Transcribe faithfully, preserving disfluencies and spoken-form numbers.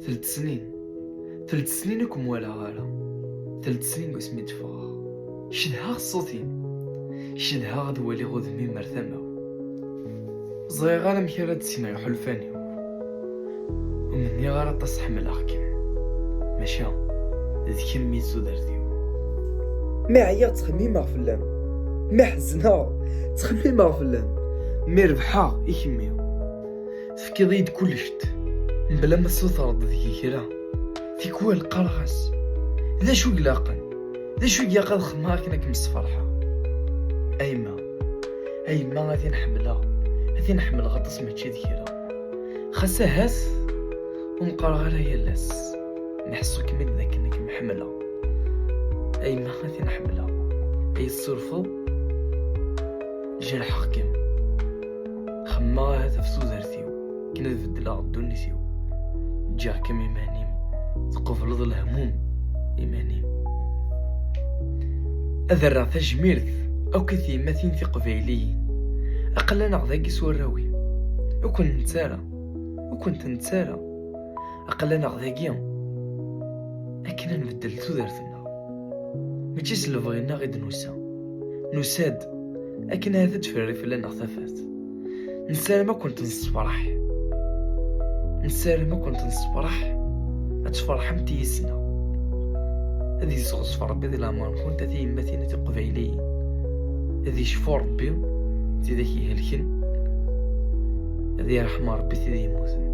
Telt snin. Telt snin ur kem-walaɣ ara. Telt snin deg wasmi d-ffɣeɣ. Cedhaɣ ṣṣut-im. Cedhaɣ ad waliɣ udem-im ar tama-w. Ẓriɣ ara amek ara d-ssineɣ iḥulfan-iw. Ur m-nniɣ ara aṭas ḥemmleɣ-kem. Maca d kemm i d tudert-iw. Mi ɛyiɣ ttxemmimeɣ fell-am. Mi ḥezneɣ ttxemmimeɣ fell-am. Mi rebḥeɣ i kemmi. Tefkiḍ-iyi-d kullec, mebla ma tessutreḍ deg-i kra. Tikwal qqareɣ-as: "D acu i ilaqen? D acu i ilaq ad xedmeɣ akken ad kem-sferḥeɣ?" A yemma, a yemma, a tin ḥemmleɣ, a tin ḥemmleɣ aṭas, mačči d kra. Xas ahat ur m-qqareɣ ara yal ass, meḥsu-kem-id d akken ad kem-ḥemmleɣ. A yemma, a tin ḥemmleɣ, ay tessurfeḍ, jerḥeɣ-kem. Xemmeɣ ahat ɣef tudert-iw, akken ad beddleɣ ddunit-iw. Ǧǧiɣ-kem iman-im, tqebleḍ lehmum iman-im. Ad rreɣ tajmirt akk i tyemmatin tiqbayliyin. Aql-aneɣ dagi s warraw-im. Ur ken-nettu ara, ur kent-nettu ara. Aql-aneɣ dagi akken ad nbeddel tudert-nneɣ. Mačči s lebɣi-nneɣ i d-nusa. Nusa-d akken ahat ad tferri fell-aneɣ tafat. Nessaram ad kent-nessefreḥ. Nessaram ad kent-nessefreḥ. Ad tferḥemt yis-neɣ. Ad yesɣezf Ṛebbi di leɛmer-nkent a tiyemmatin a tiqbayliyin. Ad yecfu Ṛebbi tidak ihelken. Ad yerḥem Ṛebbi tid yemmuten.